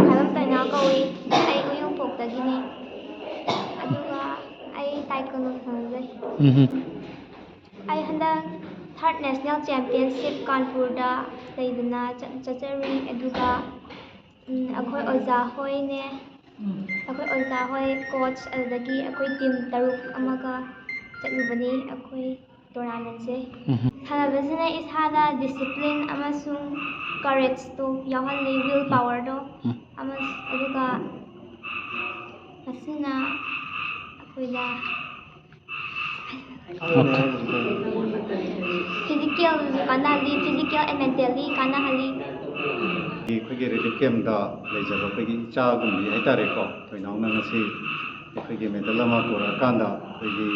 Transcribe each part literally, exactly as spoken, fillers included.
ꯈꯥꯏꯕꯝ ꯇꯣꯏꯅꯥꯎ ꯀꯧꯏ꯫ ꯑꯩ ꯎꯌꯨꯡꯄꯣꯛꯇꯒꯤꯅꯤ꯫ ꯑꯗꯨꯒ ꯑꯩ ꯇꯥꯏꯀꯨꯟꯗꯣ ꯁꯥꯟꯅꯖꯩ꯫ ꯎꯝ꯫ ꯑꯩ ꯍꯟꯗꯛ third national championship ꯀꯥꯟꯄꯨꯔꯗ ꯂꯩꯗꯨꯅ ꯆꯠ-, ꯆꯠꯆꯔꯨꯏ꯫ ꯑꯗꯨꯒ, ꯎꯝ, ꯑꯩꯈꯣꯏ ꯑꯣꯖꯥ ꯍꯣꯏꯅꯦ, ꯑꯩꯈꯣꯏ ꯑꯣꯖꯥ ꯍꯣꯏ, coach, ꯑꯗꯨꯗꯒꯤ ꯑꯩꯈꯣꯏ team ꯇꯔꯨꯛ ꯑꯃꯒ ꯆꯠꯂꯨꯕꯅꯤ ꯑꯩꯈꯣꯏ tournamentꯁꯦ꯫ ꯎꯝ꯫ ꯁꯥꯟꯅꯕꯁꯤꯅ ꯏꯁꯥꯗ discipline ꯑꯃꯁꯨꯡ courageꯇꯣ ꯌꯥꯎꯍꯜꯂꯤ, will powerꯗꯣ꯫ ꯎꯝ꯫ ꯑꯃ-, ꯑꯗꯨꯒ ꯃꯁꯤꯅ ꯑꯩꯈꯣꯏꯗ physicalꯁꯨ ꯀꯥꯟꯅꯍꯜꯂꯤ, physical and mentally ꯀꯥꯟꯅꯍꯜꯂꯤ꯫ ꯑꯩꯈꯣꯏꯒꯤ relief campꯇ ꯂꯩꯖꯕ ꯑꯩꯈꯣꯏꯒꯤ ꯏꯆꯥꯒꯨꯝꯕꯤ ꯍꯥꯏꯇꯥꯔꯦꯀꯣ, ꯊꯣꯏꯅꯥꯎꯅ ꯉꯁꯤ ꯑꯩꯈꯣꯏꯒꯤ medal ꯑꯃ ꯄꯨꯔꯛꯑꯀꯥꯟꯗ ꯑꯩꯈꯣꯏꯒꯤ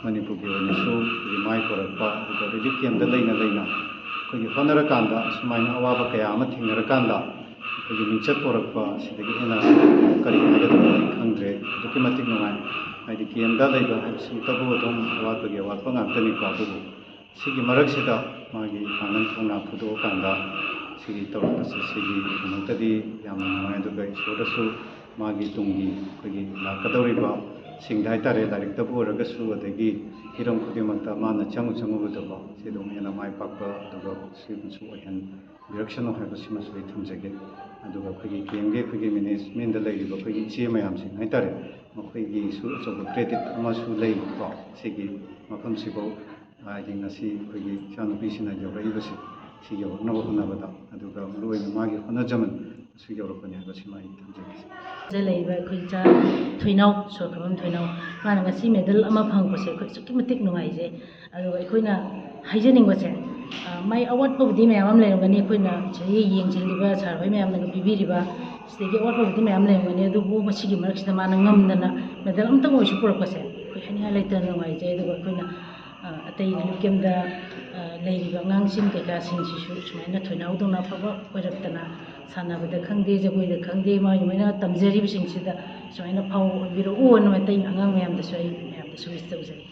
ꯃꯅꯤꯄꯨꯔꯒꯤ ꯑꯣꯏꯅꯁꯨ ꯑꯩꯈꯣꯏꯒꯤ ꯃꯥꯏ ꯄꯨꯔꯛꯄ, ꯑꯗꯨꯒ relief campꯇ ꯂꯩꯅ ꯂꯩꯅ ꯑꯩꯈꯣꯏꯒꯤ ꯍꯣꯠꯅꯔꯀꯥꯟꯗ, ꯑꯁꯨꯃꯥꯏꯅ ꯑꯋꯥꯕ ꯀꯌꯥ ꯑꯃ ꯊꯦꯡꯅꯔꯀꯥꯟꯗ ꯑꯩꯈꯣꯏꯒꯤ ꯃꯤꯡꯆꯠ ꯄꯨꯔꯛꯄ, ꯁꯤꯗꯒꯤ ꯍꯦꯟꯅ ꯀꯔꯤ ꯍꯥꯏꯒꯗꯕꯅꯣ ꯑꯩ ꯈꯪꯗ꯭ꯔꯦ꯫ ꯑꯗꯨꯛꯀꯤ ꯃꯇꯤꯛ ꯅꯨꯡꯉꯥꯏ꯫ ꯍꯥꯏꯗꯤ campꯇ ꯂꯩꯕ ꯍꯥꯏꯕꯁꯤꯃꯛꯇꯕꯨ ꯑꯗꯨꯝ ꯑꯋꯥꯠꯄꯒꯤ ꯑꯋꯥꯠꯄ ꯉꯥꯛꯇꯅꯤꯀꯣ꯫ ꯑꯗꯨꯕꯨ ꯁꯤꯒꯤ ꯃꯔꯛꯁꯤꯗ ꯃꯥꯒꯤ ꯄꯥꯡꯒꯜ ꯊꯧꯅꯥ ꯐꯨꯗꯣꯛꯑꯀꯥꯟꯗ ꯁꯤꯒꯤ ꯇꯧꯔꯛꯄꯁꯦ, ꯁꯤꯒꯤꯗꯃꯛꯇꯗꯤ ꯌꯥꯝꯅ ꯅꯨꯡꯉꯥꯏ꯫ ꯑꯗꯨꯒ ꯏꯁꯣꯔꯗꯁꯨ ꯃꯥꯒꯤ ꯇꯨꯡꯒꯤ ꯑꯩꯈꯣꯏꯒꯤ ꯂꯥꯛꯀꯗꯧꯔꯤꯕ ꯁꯤꯡꯗ ꯍꯥꯏꯇꯥꯔꯦ, ꯂꯥꯏꯔꯤꯛꯇꯕꯨ ꯑꯣꯏꯔꯒꯁꯨ, ꯑꯗꯒꯤ ꯍꯤꯔꯝ ꯈꯨꯗꯤꯡꯃꯛꯇ ꯃꯥꯅ ꯆꯪꯉꯨ ꯆꯪꯉꯨꯕꯗꯀꯣ, ꯁꯤ ꯑꯗꯨꯝ ꯍꯦꯟꯅ ꯃꯥꯏ ꯄꯥꯛꯄ ꯑꯗꯨꯒ ꯁꯤꯒꯨꯝꯕꯁꯨ ꯑꯣꯏꯍꯟꯕꯤꯔꯛꯁꯅꯨ ꯍꯥꯏꯕꯁꯤꯃꯁꯨ ꯑꯩ ꯊꯝꯖꯒꯦ꯫ ꯑꯗꯨꯒ ꯑꯩꯈꯣꯏꯒꯤ campꯀꯤ ꯑꯩꯈꯣꯏꯒꯤ managementꯗ ꯂꯩꯔꯤꯕ ꯑꯩꯈꯣꯏꯒꯤ ꯏꯆꯦ ꯃꯌꯥꯝꯁꯤꯡ ꯍꯥꯏꯇꯥꯔꯦ, ꯃꯈꯣꯏꯒꯤꯁꯨ ꯑꯆꯧꯕ credit ꯑꯃꯁꯨ ꯂꯩꯀꯣ꯫ ꯁꯤꯒꯤ ꯃꯐꯝꯁꯤꯐꯥꯎ ꯍꯥꯏꯗꯤ ꯉꯁꯤ ꯑꯩꯈꯣꯏꯒꯤ ꯏꯆꯥꯅꯨꯄꯤꯁꯤꯅ ꯌꯧꯔꯛꯏꯕꯁꯦ, ꯁꯤ ꯌꯧꯔꯛꯅꯕ ꯍꯣꯠꯅꯕꯗ, ꯑꯗꯨꯒ ꯃꯔꯨꯑꯣꯏꯅ ꯃꯥꯒꯤ ꯍꯣꯠꯅꯖꯃꯟ ꯑꯁꯤ ꯌꯧꯔꯛꯄꯅꯤ ꯍꯥꯏꯕꯁꯤꯃ ꯑꯩ ꯊꯝꯖꯒꯦ꯫ ꯁꯤꯗ ꯂꯩꯔꯤꯕ ꯑꯩꯈꯣꯏ ꯏꯆꯥ ꯊꯣꯏꯅꯥꯎ, ꯁꯣꯔꯈꯕꯝ ꯊꯣꯏꯅꯥꯎ, ꯃꯥꯅ ꯉꯁꯤ medal ꯑꯃ ꯐꯪꯉꯛꯄꯁꯦ ꯑꯩꯈꯣꯏ ꯑꯁꯨꯛꯀꯤ ꯃꯇꯤꯛ ꯅꯨꯡꯉꯥꯏꯖꯩ꯫ ꯑꯗꯨꯒ ꯑꯩꯈꯣꯏꯅ ꯍꯥꯏꯖꯅꯤꯡꯕꯁꯦ, ꯑ, ꯃꯥꯏ ꯑꯋꯥꯠꯄꯕꯨꯗꯤ ꯃꯌꯥꯝ ꯑꯃ ꯂꯩꯔꯝꯒꯅꯤ, ꯑꯩꯈꯣꯏꯅ ꯁꯤꯗꯒꯤ ꯌꯦꯡꯁꯤꯜꯂꯤꯕ sir ꯍꯣꯏ ꯃꯌꯥꯝꯅꯒ ꯄꯤꯕꯤꯔꯤꯕ, ꯁꯤꯗꯒꯤ ꯑꯋꯥꯠꯄꯕꯨꯗꯤ ꯃꯌꯥꯝ ꯂꯩꯔꯝꯒꯅꯤ, ꯑꯗꯨꯕꯨ ꯃꯁꯤꯒꯤ ꯃꯔꯛꯁꯤꯗ ꯃꯥꯅ ꯉꯝꯗꯅ medal ꯑꯃꯇꯪ ꯑꯣꯏꯔꯁꯨ ꯄꯨꯔꯛꯄꯁꯦ ꯑꯩꯈꯣꯏ ꯍꯥꯏꯅꯤꯡꯉꯥꯏ ꯂꯩꯇꯅ ꯅꯨꯡꯉꯥꯏꯖꯩ꯫ ꯑꯗꯨꯒ ꯑꯩꯈꯣꯏꯅ ꯑ, ꯑꯇꯩ relief campꯇ, ꯑ, ꯂꯩꯔꯤꯕ ꯑꯉꯥꯡꯁꯤꯡ ꯀꯩꯀꯥꯁꯤꯡꯁꯤꯁꯨ ꯁꯨꯃꯥꯏꯅ ꯊꯣꯏꯅꯥꯎꯗꯧꯅ ꯑꯐꯕ ꯑꯣꯏꯔꯛꯇꯅ, ꯁꯥꯟꯅꯕꯗ ꯈꯪꯗꯦ, ꯖꯒꯣꯏꯗ ꯈꯪꯗꯦ, ꯃꯥꯒꯤ ꯃꯣꯏꯅ ꯇꯝꯖꯔꯤꯕꯁꯤꯡꯁꯤꯗ ꯁꯨꯃꯥꯏꯅ ꯐꯥꯎ ꯑꯣꯏꯕꯤꯔꯛꯎꯅ ꯑꯇꯩ ꯑꯉꯥꯡ ꯃꯌꯥꯝꯗꯁꯨ ꯑꯩ ꯃꯌꯥꯝꯗꯁꯨ wish ꯇꯧꯖꯔꯤ꯫